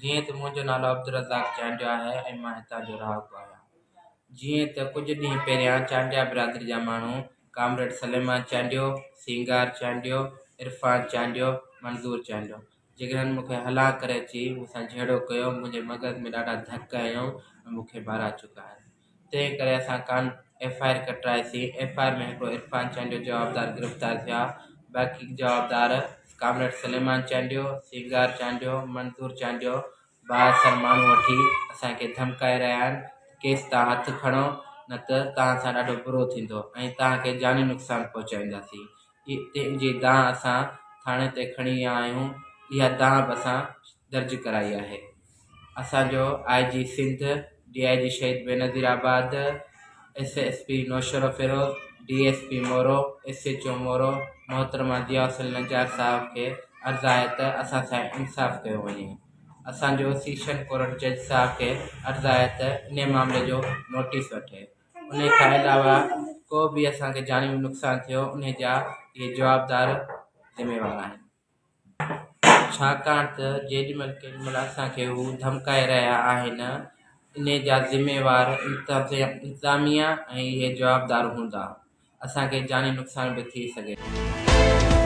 جيئن ته منهنجو نالو عبدالرزاق چانڊيو آهي ۽ مان هتان جو رهاڪو آهيان. جيئن ته ڪجهه ڏينهن پهريان چانڊيا برادري جا ماڻهو ڪامريڊ سليمان چانڊيو، سينگار چانڊيو، عرفان چانڊيو، منظور چانڊيو جيڪڏهن مون کي هلان ڪري اچي مون سان جهيڙو ڪيو منهنجي مغز ۾ ڏاڍا ڌڪ هنيو ۽ مون کي ڀارا چڪا آهن تنهن ڪري اسان ڪان F I R ڪٽرائيسين F I R ۾ هڪڙو عرفان چانڊيو جوابدار گرفتار ٿيا باقي جوابدار ڪامريڊ سليمان چانڊيو، سينگار چانڊيو، منظور چانڊيو بااثر ماڻهو وٺي اسان کي ڌمڪائي رهيا آهن ته ڪيس تان هٿ کڻو نه ته توهان سان ڏاڍو برو ٿيندو ۽ توهان کي جاني نقصان پهچائينداسين تنهن جي دانهن اسان ٿاڻي تي کڻي ويا آهيون اها دانهن به اسان درج ڪرائي آهي. اسان جو I G Sindh, D I G Shaheed Benazirabad, S S P Naushahro Feroze, D S P Moro, S H O Moro محترمه ضياء حسين لنجار صاحب کي عرض آهي ته اسان سان انصاف ڪيو وڃي. اسان جو سيشن ڪورٽ جج صاحب کي عرض آهي ته انهي معاملي جو نوٽيس وٺي. انهي کان علاوه ڪو به اسان کي جاني نقصان ٿيو انهي جا اهي جوابدار ذميوار آهن. ڇاڪاڻ ته جيڏي مهل ڪيڏي مهل اسان کي هو ڌمڪائي رهيا آهن انهي جا ذميوار انتظاميا ۽ اهي جوابدار هوندا. اسان کي جاني نقصان به ٿي سگهي ٿو.